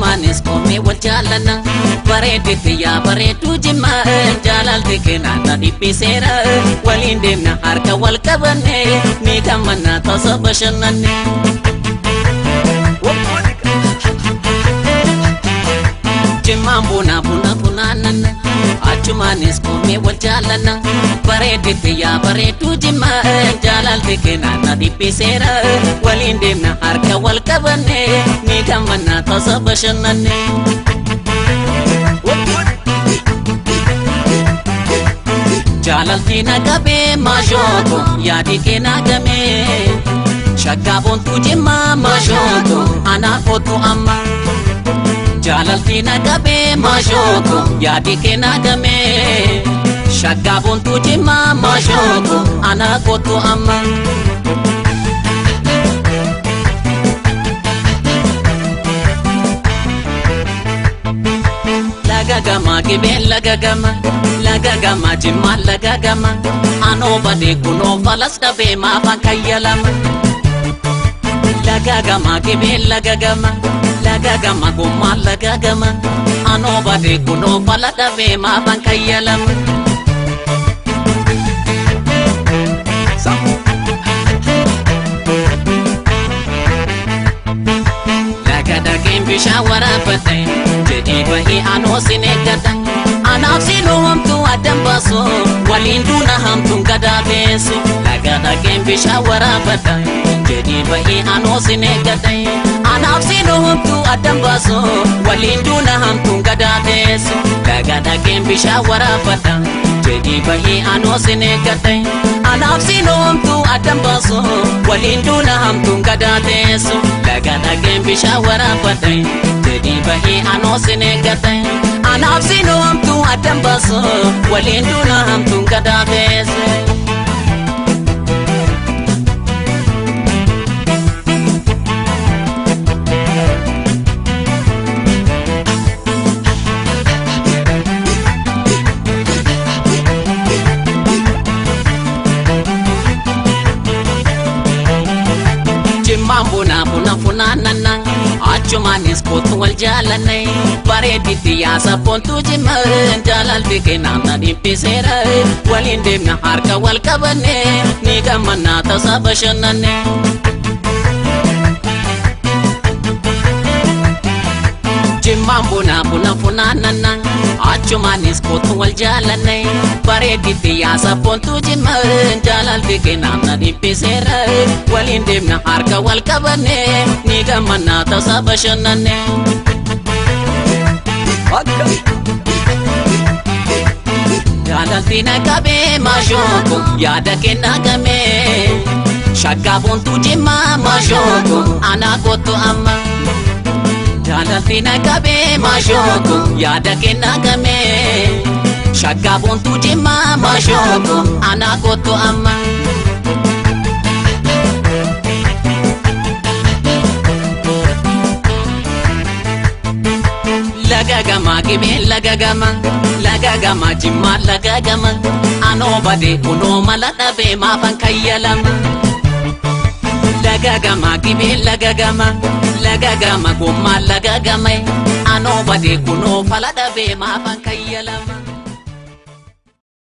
Achumaanis koomee wal jaallanna bareedditi yaa bareedduu jimmaa jaalalti keenan dhiphiseera waliin deemna harka wal qabanne ni gammanna tasa bashannanne. Jimmaan buna buna funaananna achumaanis koomee wal jaallanna bareedditi yaa bareedduu jimmaa jaalalti keenan dhiphiseera waliin deemna harka wal qabanne ni gammanna tasa bashannanne. Jaalalti na qabee maashooto yaadi kee na gamee shaggaa boontuu jimmaa maashooto anaa kootu amma. Jaalalti na qabee maashooto yaadi kee na gamee shaggaa boontuu jimmaa maashooto anaa kootu amma. Laga gama gibee laga gama laga gama jimmaa laga gama anoo badee kunoo falas dhabee maafaan kayyalama. Laga gama gibee laga gama laga gama gommaa laga gama anoo badee kunoo fala dhabee maafaan kayyalama. Laga dhageen bishaan waraabate jedhee bahee anoo sin eeggata anaaf sinuu hamtuu addan baasu waliin duuna hamtuun gadaabeessu. Laga dhageen bishaan waraabate jedhee bahee anoo sin eeggata anaaf sinuu hamtuu addan baasu waliin duuna hamtuun gadaabeessu. Laga dhageen bishaan waraabate jedhee bahee anoo sin eeggata anaaf sinuu hamtuu addan baasu waliin duuna hamtuun gadaabeessu. Laga dhageen bishaan waraabate jedhee bahee anoo sin eeggata anaaf sinuu hamtuu addan baasu waliin duuna hamtuun gadaabeessu. Jimmaan buna buna funaananna achumaanis kootu wal jaallanne bareedditi yaa sabboontuu jimmaa jaalalti keenan na dhiphiseera waliin deemna harka wal qabanne ni gammanna tasa bashannanne. Jimmaan buna buna funaananna achumaanis kootu wal jaallanne bareedditi yaa sabboontuu jimmaa jaalalti keenan na dhiphiseera waliin deemna harka wal qabanne ni gammanna tasa bashannanne. Jaalalti na qabee maashooto yaada kee na gamee shaggaa boontuu jimmaa maashooto anaa kootu amma. Jaalalti na qabee maashooto yaada kee na gamee shaggaa boontuu jimmaa maashooto anaa kootu amma. Laga gama gibee laga gama laga gama jimmaa laga gama anoo badee kunoo mala dhabee maafaan kayyalama. Laga gama gibee laga gama laga gama gommaa laga gama anoo badee kunoo fala dhabee maafaan kayyalama.